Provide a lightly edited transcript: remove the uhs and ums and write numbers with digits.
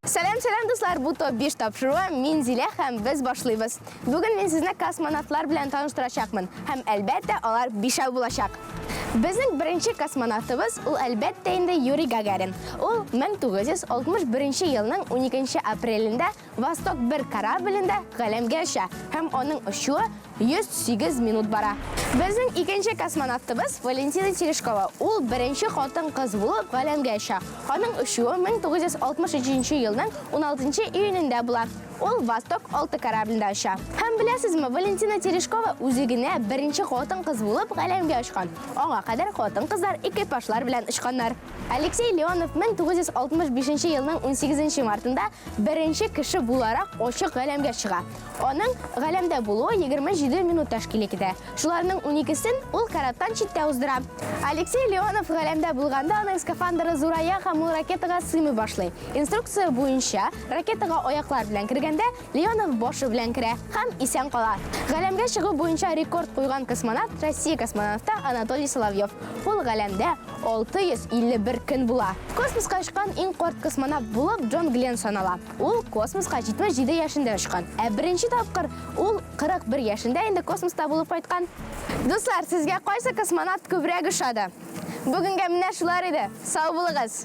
Сәлам, сәлам, дуслар! Бу топ 5 тапшыруы. Мин Зилә һәм без башлыйбыз. Бүген мин сезне космонавтлар белән таныштырачакмын һәм әлбәттә, алар бишәү булачак. Безнең беренче космонавтыбыз ул әлбәттә инде Юрий Гагарин. Ул 1961 елның 12 апрелендә Восток 1 кораблендә галәмгә оча һәм аның очуы 108 минут бара. Безнең икенче космонавтыбыз Валентина Терешкова. Ул беренче хатын-кыз булып галәмгә оча. Аның очуы 1963 елның 16 июнендә була. Ул Восток 6 кораблендә оча. Һәм беләсезме, Валентина Терешкова үзе генә беренче хатын-кыз булып галәмгә очкан. Аңа кадәр хатын-кызлар экипажлар белән очканнар. Алексей Леонов 1965 елның 18 мартында беренче кеше буларак ачык галәмгә чыга. Аның галәмдә булуы 27 минут тәшкил итә. Шуларның уникесен ул корабтан читтә уздыра. Алексей Леонов галәмдә булганда аның скафандры зурая һәм ул ракетага сыймый башлый. Инструкция буенча, ракетага аяклар белән кергәндә, Леонов башы белән керә һәм исән кала. Галәмгә чыгу буенча рекорд куйган космонавт Россия космонавты Анатолий Соловьев. Ул галәмдә 651 көн була. Космоска очкан иң карт космонавт булып Джон Гленн санала. Ул космоска 77 яшендә очкан. Ә беренче тапкыр ул 41 яшендә инде космоста булып кайткан. Дуслар, сезгә кайсы космонавт күбрәк ошады? Бүгенгә менә шулар иде. Сау булыгыз!